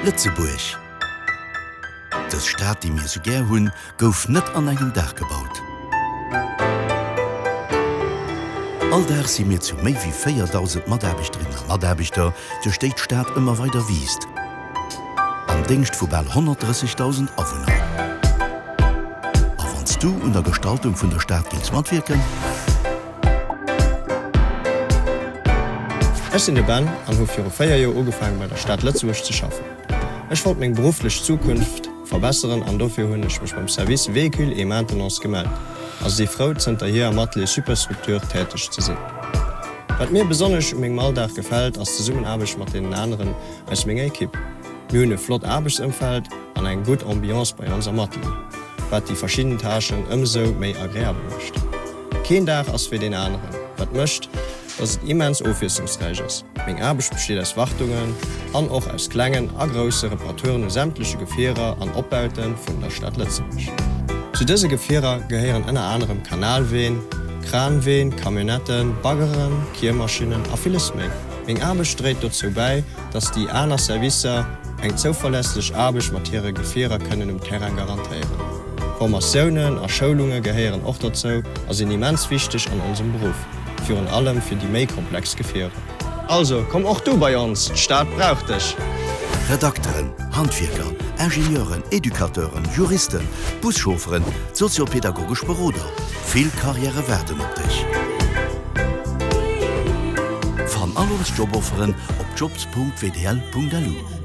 Lëtzebuerg, dës Stad, déi mir esou gär hunn, gouf net an engem Dag gebaut. All Dag si mir zu méi wéi 4.000 Mataarbechterinnen a Mataarbechter, duerch déi d'Stad ëmmer weider wiisst, am Déngscht vu bal 130.000 Awunner. A wann s du un der Gestaltung vun der Stad géings matwierken? Ech sinn de Ben an hu viru 4 Joer ugefaangen bei der Stad Lëtzebuerg ze schaffen. Ech wollt meng berufflech Zukunft verbesseren an dofir hunn ech mech beim Service Véhicules et Maintenance gemellt a si frou zënterhier am Atelier Superstructure täteg ze sinn. Wat mir besonnesch u mengem Alldag gefält ass d'Zesummenaarbecht mat deenen aneren aus menger Ekipp. Mir hunn e flott Aarbechtsëmfeld an eng gutt Ambiance bei ons am Atelier, wat déi verschidden Tâchen ëmsou méi agreabel mécht. Keen Dag ass wéi deen aneren, wat mécht, dass et immens ofwiesslungsräich ass. Meng Aarbecht besteet aus Wartungen an och aus klengen a grousse Reparaturen u sämtleche Gefierer an Opbaute vun der Stad Lëtzebuerg. Zu dëse Gefierer gehéieren ënner anerem Kanalween, Kranween, Camionnetten, Baggeren, Kiermaschinnen a villes méi. Meng Aarbecht dréit dozou bäi, dass déi aner Servicer eng zouverlässlech Aarbecht mat hire Gefierer kënnen um Terrain garantéieren. Formatiounen a Schoulunge gehéieren och dozou a sinn immens wichteg an onsem Beruff, virun allem fir déi méi komplex Gefierer. Also, komm och du bei ons, d'Stad brauch dech! Redakteren, Handwierker, Ingenieuren, Educateuren, Juristen, Buschaufferen, soziopedagogesch Beroder, vill Karriäre waarden op dech! Fann all ons Jobofferen op jobs.wdl.lu.